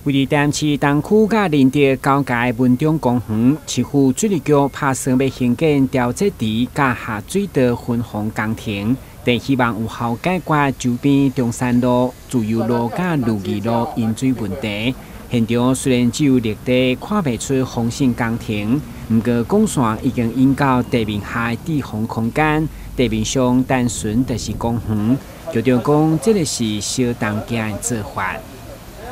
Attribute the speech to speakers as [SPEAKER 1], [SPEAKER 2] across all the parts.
[SPEAKER 1] 位佇台南市東區佮仁德交界文中公園，市府水利局拍算欲興建調節池佮下水道分洪工程，佇希望有效解決周邊中山路、自由路佮如意路淹水問題。現場雖然只有綠地，看袂出防滲工程，毋過管線已經引到地面下的滯洪空間，地面上單純就是公園。局長講，這个是相當驚的做法。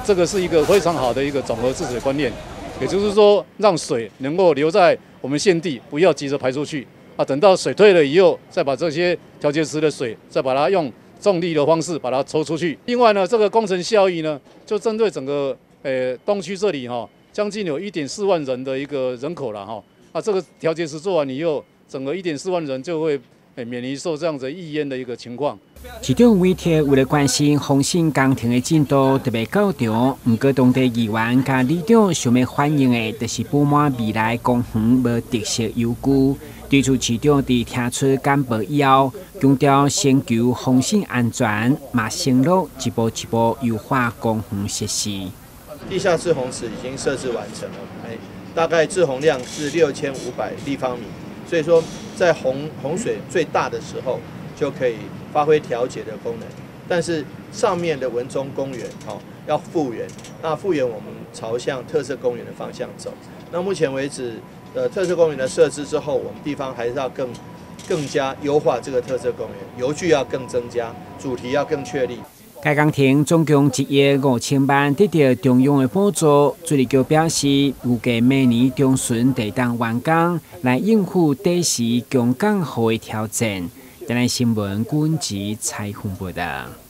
[SPEAKER 2] 這個是一個非常好的一個綜合治水觀念，也就是說，讓水能夠留在我們現地，不要急着排出去啊。等到水退了以後，再把這些調節池的水，再把它用重力的方式把它抽出去。另外呢，這個工程效益呢，就針對整個東區這裡哈，將近有1.4萬人的一個人口了哈。啊，這個調節池做完以後，整個1.4萬人就會免於受這樣子溢淹的一個情況。
[SPEAKER 1] 市長委託為了關心防滲工程的進度，特別到場。毋過當地議員佮里長想欲反映的，就是補滿未來公園無特色遊具。對此市長佇聽出簡報以後，強調先求防滲安全，嘛承諾一步一步優化公園設施。
[SPEAKER 3] 地下滯洪池已經設置完成了，大概滯洪量是6500立方米，所以說在洪水最大的時候就可以發揮調節的功能。但是上面的文中公園哦要復原，那復原我們朝向特色公園的方向走。那目前為止，特色公園的設置之後，我們地方還是要更加優化這個特色公園，遊具要更增加，主題要更確立。
[SPEAKER 1] 該工程總共1億5000萬，得著中央的補助。水利局表示，預計明年中旬會當完工，來應付短時強降雨的挑戰。台南新聞軍籍採訪報道。